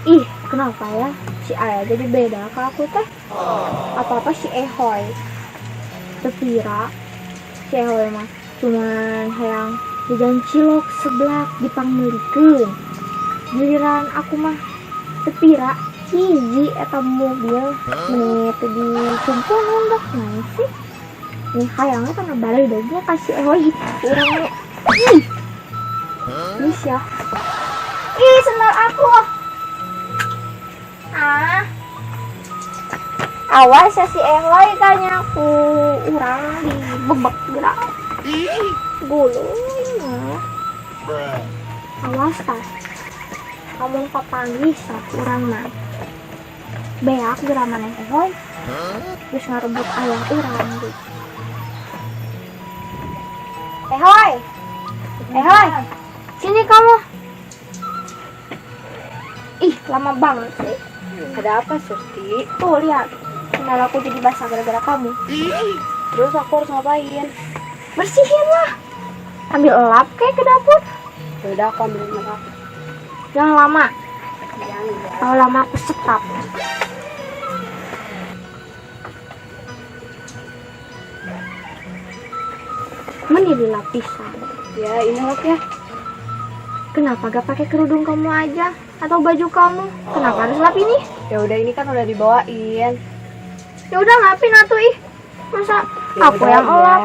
Ih, kenapa ya? Si Ayah jadi beda ke aku teh. Apa-apa si Ehoy. Tepira si Ehoy mah cuman hayang jajan cilok seblak dipangmeulikeun. Giliran aku mah tepira hiji eta mobil meni teu dikumpul ngundak naon sih. Nih hayangnya karena baledognya kasih Ehoy urang nya. Ih. Ih ya. Ih, sendal aku. Ah. Awas ya si Ehoy tanya aku urang dibebek gerak. Gulu mah. Awas tah. Kamu papanggih sak urang mah. Beak geura maneh Ehoy. Terus ngarebut ayah urang gitu. Ehoy. Ehoy. Sini kamu. Ih, lama banget sih. Ada apa, Surti? Tuh, lihat. Sendal aku jadi basah gara-gara kamu. Terus aku harus ngapain? Bersihin lah. Ambil lap kayak ke dapur. Ya udah, aku ambil lap. Jangan lama. Jangan. Kalau lama aku setap. Meni dilapisan. Ya, ini lapnya. Kenapa gak pakai kerudung kamu aja atau baju kamu? Kenapa harus lap ini? Ya udah, ini kan udah dibawain. Ya udah lapin atuh ih. Masa Ya aku udah, yang ya. elap?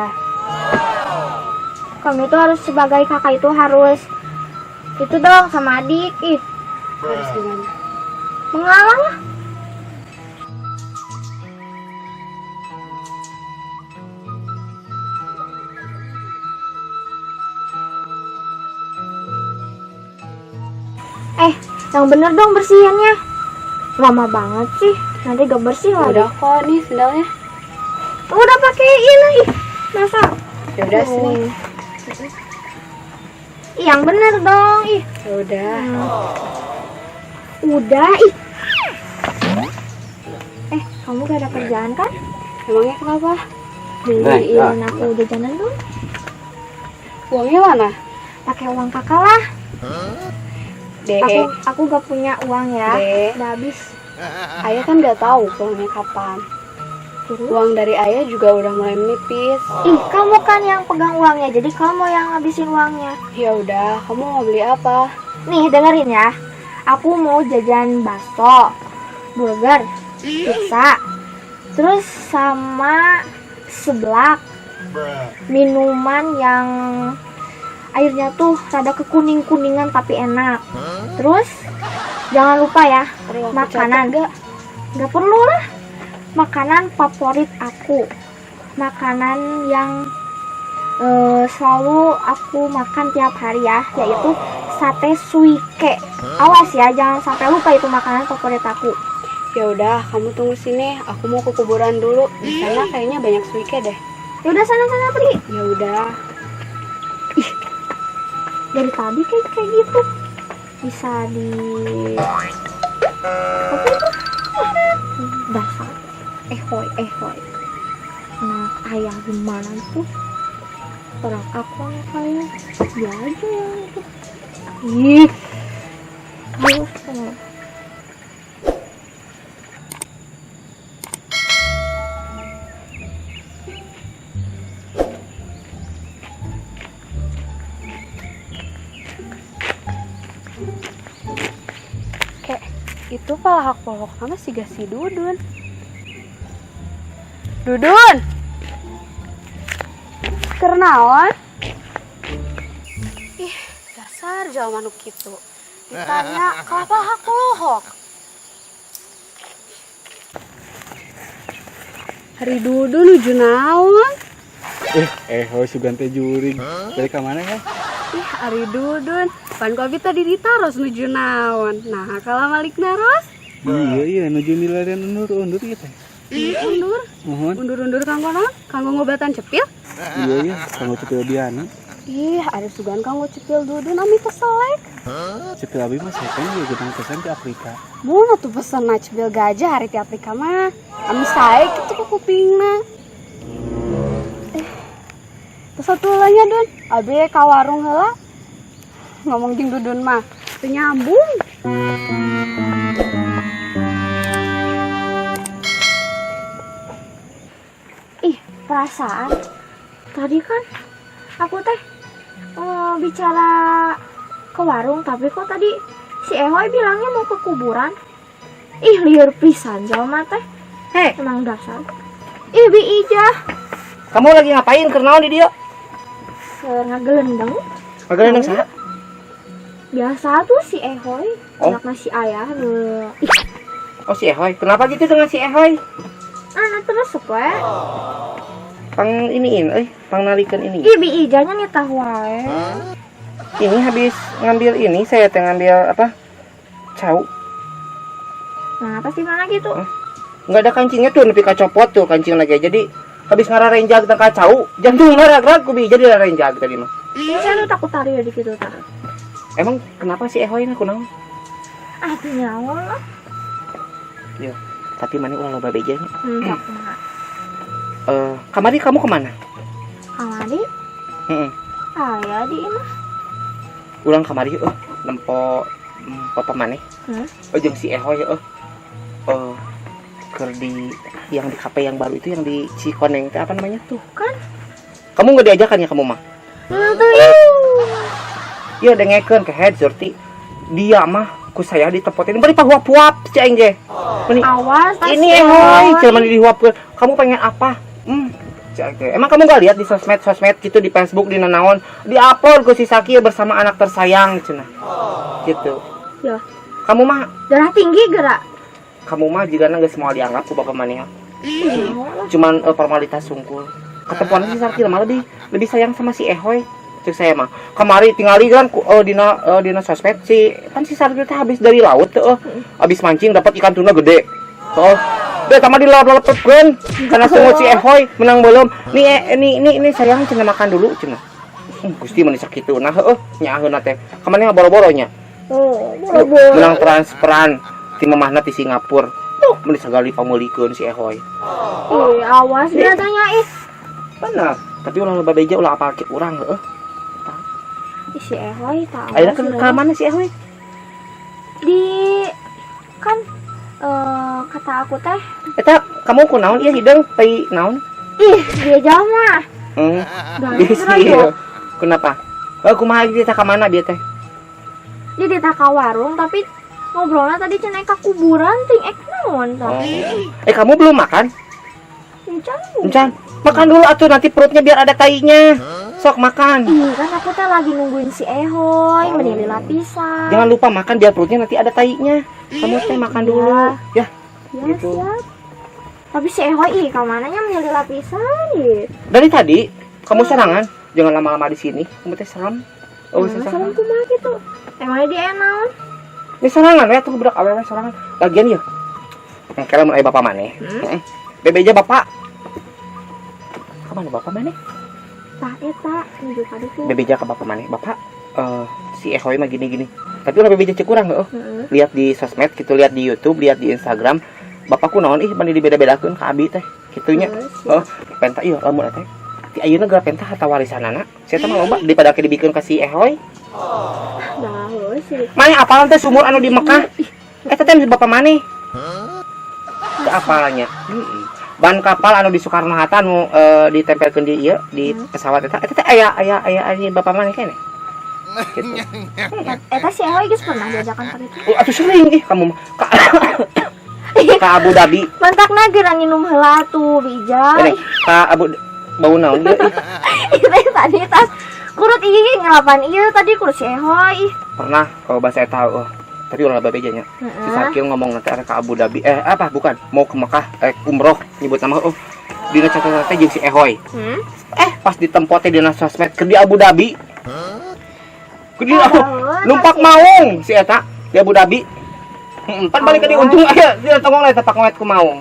Kamu itu harus sebagai kakak itu harus itu dong sama adik ih. Harus gimana? Mengalah lah. Yang bener dong bersihinnya. Lama banget sih. Nanti gak bersih lagi. Udah kok nih sendalnya. Udah pakein ih. Masa? Ya udah sini. Ih, yang bener dong ih. Ya udah. Udah ih. Kamu gak ada kerjaan kan? Emangnya kenapa? Beliin aku jajanan dong. Uangnya mana? Pakai uang kakak lah. Dek. Aku gak punya uang ya. Dek. Udah habis. Ayah kan gak tahu pulangnya kapan. Terus? Uang dari ayah juga udah mulai menipis. Ih, kamu kan yang pegang uangnya, jadi kamu yang ngabisin uangnya. Ya udah, kamu mau beli apa? Nih, dengerin ya. Aku mau jajan bakso, burger, pizza, terus sama seblak, minuman yang airnya tuh rada kekuning-kuningan tapi enak. Terus jangan lupa ya, Perlu aku makanan. catat nggak? Nggak perlu lah. Makanan favorit aku, makanan yang selalu aku makan tiap hari ya, yaitu sate suike. Awas ya, jangan sampai lupa itu makanan favorit aku. Ya udah, kamu tunggu sini. Aku mau ke kuburan dulu. Di sana kayaknya banyak suike deh. Ya udah sana-sana pergi. Ya udah. Ih, dari tadi kayak gitu. Bisa di apa itu? Dasar. Ehoy, ehoy. Nah, ayah gimana tuh? Orang aku yang kaya, dia aja yang itu. Ih. Aduh, Kayak itu pala aku sama si si Dudun. Dudun. Kernaon? Ih, dasar jalma nu kitu. Ditanya, kenapa aku lohok? Hari Dudun nuju naon? Hoi sugan teh jurig. Dari ka mana ya? Ih, ari Dudun. Pan ku abi tadi ditaros nuju naon. Nah, kalau malik naros? Iya, iya, nuju milarian undur-undur ieu teh. Undur. Muhun. Undur-undur kanggo naon? Kanggo ngobatan cepil? Iya, iya, kanggo cepil biana. Ih, ada sugan kanggo cepil Dudun ami keselek. Cepil abi mah second ya gedang pesan ke Afrika. Mun atuh pesen na cepil gajah hari ti Afrika mah. Ami sae kitu ku kupingna. Terus satu lagi Dun, abi ka warung heula. Ngomong jeung Dudun mah teu nyambung. Perasaan tadi kan aku teh oh, bicara ke warung, tapi kok tadi si Ehoy bilangnya mau ke kuburan. Ih, lieur pisan jalma teh. Hei, Emang dasar. Ih, Bi Ijah. Kamu lagi ngapain? Keur naon di dieu? Keur ngagelendeng. Ngagelendeng saha? Biasa tuh si Ehoy. Oh. Anakna si ayah nu. Ih, Oh, si Ehoy. Kenapa gitu dengan si Ehoy? Anak terus we. Pang iniin, eh, pang nalikeun ini. Ih, Bi Ijahnya nitah wae. Ini habis ngambil ini, saya teh ngambil apa? Cau. Nah, pasti mana gitu? Nggak ada kancingnya tuh, nepi ka copot tuh kancing lagi. Jadi habis ngararenjag teh ka cau, jantung ragrag ku Bi, jadi rarenjag tadi mah. Ini saya tuh takut tarik ya gitu tah. Emang kenapa si Ehoy ini kunaon? Ah, nyawa lah. Ya, tapi mana ulah loba beja nya. Tak kumaha. Eh, kamari kamu kemana? Kamari Heeh. aya di imah. Ulang kamari nempo papa maneh. Hmm? Oh, jeung si Ehoy eh. Keur di yang di kafe yang baru itu, yang di Cikoneng teh, apa namanya? Tuh kan. Kamu nggak diajakan ya kamu mah? Nah, tuh ih. Iya, dengekeun ke head Surti. Dia mah ku saya ditepotin bari pahuap-huap si aing ge. Meni, Awas tas ini Ehoy, cuman dihuapkeun. Kamu pengen apa? Hmm. Si aing teh. Emang kamu nggak lihat di sosmed-sosmed gitu, di Facebook, di nanaon, di-upload ke si Sakil bersama anak tersayang cenah. Gitu. Ya, Kamu mah darah tinggi gerak. Kamu mah jika geus moal dianggap ku bapak maneh. Nyawa lah. Cuman formalitas sungkul. Ketemuan si Sarkil mah lebih lebih sayang sama si Ehoy. Cek saya mah. Kamari tingali kan ku dina sosmed si kan si Sarkil teh habis dari laut tuh, habis mancing dapat ikan tuna gede. Oh, deh sama dilelep-lelepkeun karena sungut si Ehoy menang belum. Nih ini ini sayang cenah, makan dulu cenah. Gusti meni sakitu nah heueuh nyaaheuna teh. Kamana boro-boro nya. Oh, boro-boro. Menang transferan ti mamahna ti Singapura. Tuh, meni sagali pameulikeun si Ehoy. Ih, awas dia tanya ih. Benar. Tapi ulah loba beja, ulah apal ke urang heueuh. Ih, si Ehoy tak Ayeuna awas ke ya. Ka mana si Ehoy? Di kan kata aku teh Eta kamu kunaon ieu hideung tai naon? Ih, dia jauh mah. Gak Bisi. Kenapa? Oh, kumaha kita ka mana bieu teh? Dia di ka warung, tapi ngobrolnya tadi cenah ka kuburan ting ek naon tah. Oh. Eh, kamu belum makan? Encan. Encan. Makan dulu atuh, nanti perutnya biar ada tainya. Sok makan. Ih, kan aku teh lagi nungguin si Ehoy, Oh. meni lila pisan. Jangan lupa makan biar perutnya nanti ada tainya. Kamu teh makan dulu. Ya. Ya, gitu. siap. Tapi si Ehoy ih, ka mananya meni lila pisan ih. Dari tadi kamu serangan. Jangan lama-lama di sini. Kamu teh seram. Oh, Nah, bisa serem kumaha gitu. Emangnya dia naon? Ini serangan ya tuh budak awewe serangan. Lagian ya. Engke lamun aya bapak maneh. Heeh. Bebeja bapak. Kemana bapak maneh? Tah eta nuju ka ditu. Bebeja ke bapak maneh. Bapak, si Ehoy mah gini-gini. Tapi ulah bebeja cek urang heueuh. Heeh. Lihat di sosmed gitu, lihat di YouTube, lihat di Instagram. Bapakku naon ih mani dibeda-bedakeun ka abi teh. Kitunya. Heeh, siap. Oh, penta ieu lamun teh. Ti ayeuna geura penta harta warisanana. Saya teh mah loba daripada ke dibikeun ka si Ehoy. Dah heueuh sih. Maneh apalan teh sumur anu di Mekah? Eta teh bapak maneh. Teu apalnya. Heeh. Ban kapal anu di Soekarno Hatta anu ditempelkeun di ieu di pesawat eta eta teh aya aya aya aya bapak maneh keneh. Gitu. Eta si Ehoy geus pernah diajakan ka ditu. Oh, atuh sering ih kamu mah. Ka Abu Dhabi. Mantakna geura nginum heula tuh, Bija. Ini ka Abu bau naon ieu ih. Itu tadi tas kurut ih ngelapan ieu tadi kurut si Ehoy ih. Pernah kalau bahasa eta oh. Tapi ulah bebeja nya. Si Sakil ngomong nanti ada ke Abu Dhabi, eh apa bukan, mau ke Mekah, eh umroh nyebut nama oh. Dina catatan teh jeung si Ehoy. Eh, pas di tempat teh dina sosmed ke di Abu Dhabi. Ke di Oh, numpak maung si eta di Abu Dhabi. Heeh, pan balik ke di untung aya dina tongong lah eta pak ku maung.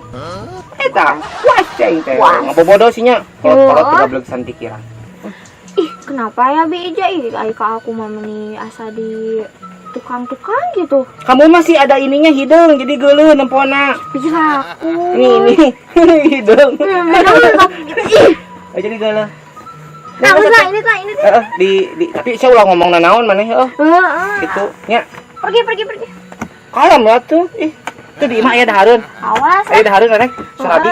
Eta, wah ceng teh. Wah. Ngabobodo sih nya. Kolot-kolot Oh. gablegsan pikiran. Ih, kenapa ya Bi Ija ih, ai ka aku mah meni asa di tukang-tukang gitu. Kamu masih ada ininya hideung jadi geuleuh nempona. Pikir aku. Ini hideung. Ih, Oh, jadi geuleuh. nah, usah ini tah, ini tah. Heeh, di tapi saya ulah ngomong nanaon maneh heuh. Heeh. Gitu nya. Pergi, pergi, pergi. Kalem ya tuh. Ih, tuh di imah aya dahareun. Awas. Aya dahareun rek. Surabi.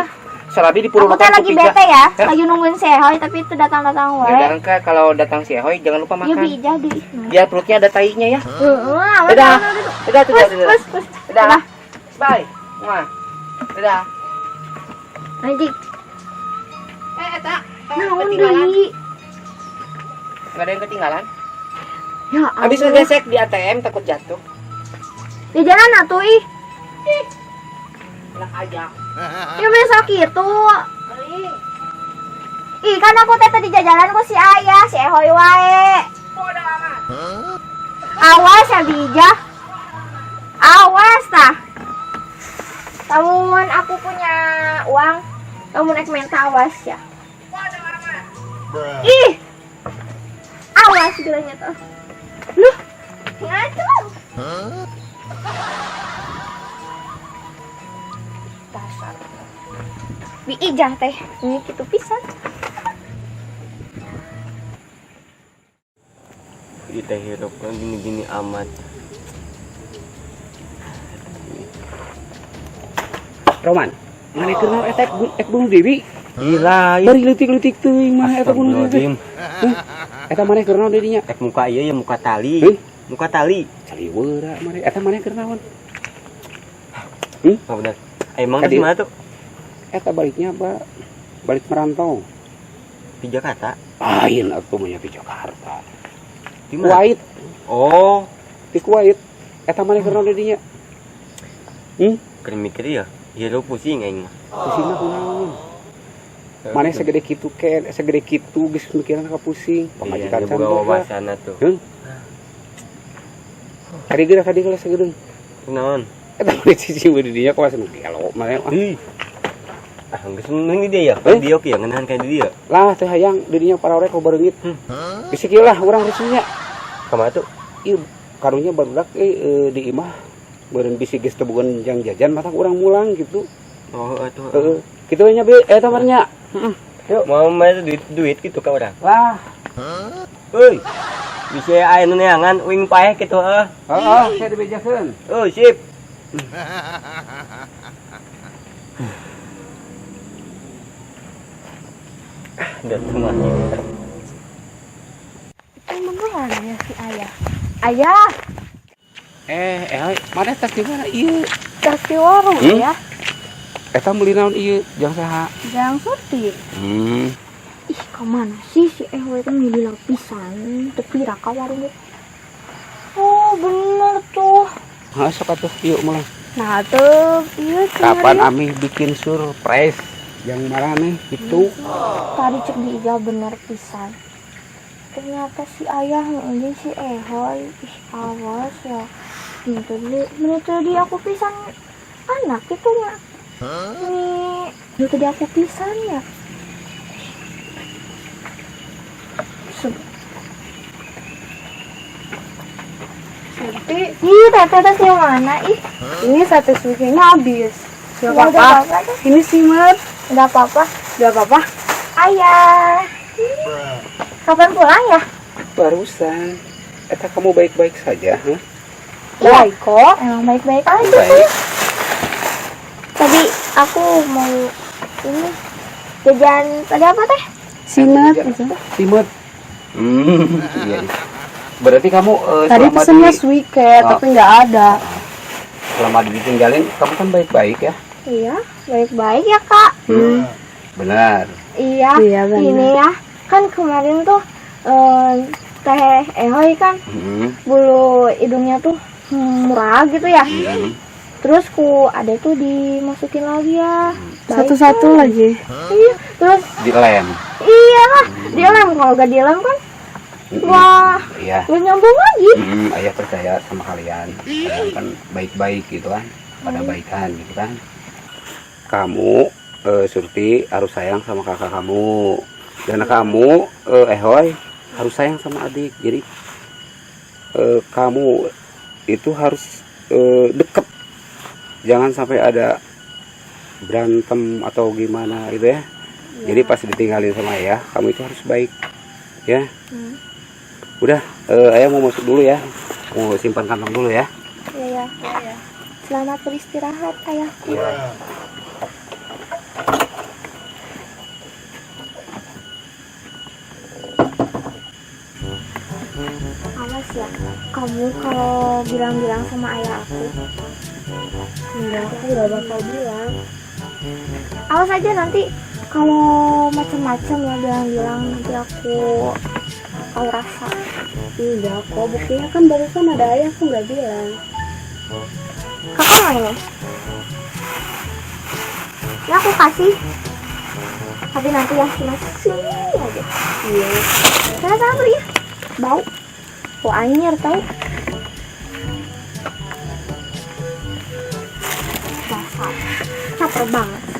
Sarabi Aku dipururukan teh lagi ku pizza. bete ya, Ya. lagi nungguin si Ehoy tapi itu datang-datang Ya wae. udah, Kak, kalau datang si Ehoy jangan lupa Ya makan. bija di. Biar perutnya ada tainya ya. Heeh, awas, Dadah. awas, awas. Dadah, Pus, dadah, dadah. pus, pus. Dadah. Dadah. Bye. Mwah. Dadah. Anjing. Eh, eta. Naon Ketinggalan. deui? Enggak ada yang ketinggalan. Ya Habis Allah. ngegesek di ATM takut jatuh. Di jalan atuh ih. Enak aja. Ya besok gitu. Ih, kan aku teh tadi jajanan ku si ayah, si Ehoy wae. Awas ya bija. Awas tah. Lamun aku punya uang, kamu naik menta awas ya. Ih. Awas bilangnya tuh. Loh, ngaco. Dasar. Biijah teh, ini kitu pisan. Kita hirup kan gini-gini amat. Roman, mana keur naon eta ek bunuh diri? Gila, Bari leutik-leutik teuing mah eta bunuh diri. Astagfirullahaladzim. Eta maneh keur naon di dinya? Ek muka iya ya muka tali. Heh? Muka tali. Caliweura maneh. Eta maneh keur naon? Oh, benar. Emang Tadi- di mana tuh? Eta baliknya apa? Balik merantau. Di Jakarta. Lain atuh mah nya di Jakarta. Di mana? Kuwait, Oh, di Kuwait. Eta maneh keur naon di dinya? keur mikir ya. Hirup pusing aing mah. Pusingna kunaon? Maneh segede kitu ke, segede kitu geus mikiran ka pusing. Iya, Pamajikan dia can boga boga. wawasan tuh. Kadi geura kadi geura sagedeung. Kunaon? Eta maneh cicing we di dinya kawas nu gelo maneh mah. Ih. Ah, geus mending di dia ya. Eh? Dia oke ya ngenahan kayak di dia. Lah teh hayang di dinya parorek ku bareungit. Bisi kieu lah urang resminya. Kumaha tuh? Ieu karunya barudak di imah beureun bisi geus teu boga jang jajan matak urang mulang gitu. Oh, atuh. Heeh. Kitu we nya be eta mah nya. Heeh. Yuk. Mau mah duit duit gitu ka urang. Lah, Euy. Bisa aya nu neangan uing paeh gitu heuh. heeh, saya dibejakeun. Oh, sip. Datang lagi. Itu beneran ya si ayah. Ayah, Mana tas di mana ieu? Tas di warung Hmm? ya. Eta meuli naon ieu? Jang saha? Jangan Surti. Ih, kemana sih si Ehoy itu milih lapisan tepi raka warung itu. Oh, bener tuh. Hah, sok atuh yuk mulai. Nah tuh, iya Kapan Amih bikin surprise yang marane gitu? Tadi cek di Ija bener pisan. Ternyata si ayah ini si Ehoy. Ih, awas ya. Ini tadi aku pisan anak itu ya. Ini tadi aku pisan ya. Surti, Ih, teteh tas yang mana? Ih, ini sate sukinya habis. Gak nggak apa-apa. apa-apa deh. Ini simer, Nggak apa-apa. gak apa-apa. Ayah. Kapan pulang ya? Barusan. Eta kamu baik-baik saja, huh? Baik kok. Emang baik-baik aja Baik. sih. Tadi aku mau ini jajan tadi apa teh? Simet. Simet. Iya. Iya. Berarti kamu Tadi selama pesennya di, suike, Oh. tapi nggak ada. selama ditinggalin kamu kan baik-baik ya? Iya, baik-baik ya kak. Benar. Iya, Iya, benar. ini ya. Kan kemarin tuh teh Ehoy kan bulu hidungnya tuh murah gitu ya. Terus ku ada tuh dimasukin lagi ya. Baik Satu-satu kan? lagi. Iya, terus Dilem. iya lah, dilem kalau gak dilem kan wah, Iya. gak nyambung lagi. Ayah percaya sama kalian. Kalian kan baik-baik gitu kan. Pada baikan gitu kan. Kamu Surti harus sayang sama kakak kamu. Dan kamu Ehoy harus sayang sama adik. Jadi kamu itu harus deket. Jangan sampai ada berantem atau gimana gitu ya. Jadi pas ditinggalin sama ayah, kamu itu harus baik. Ya. Udah, ayah mau masuk dulu ya. Mau simpan kantong dulu ya. Iya, ya. Selamat beristirahat ayahku. Iya. ya. Kamu kalau bilang-bilang sama ayah aku. Enggak, aku gak bakal bilang. Awas aja nanti kalau macam-macam ya bilang-bilang, nanti aku kau rasa. Enggak kok, buktinya kan barusan ada ayah, aku nggak bilang. Kakak mau ini? Ya aku kasih. Tapi nanti ya cuma sini aja. Iya. Sana sana pergi ya. Bau. Bau anyir tau. Dasar. Caper banget.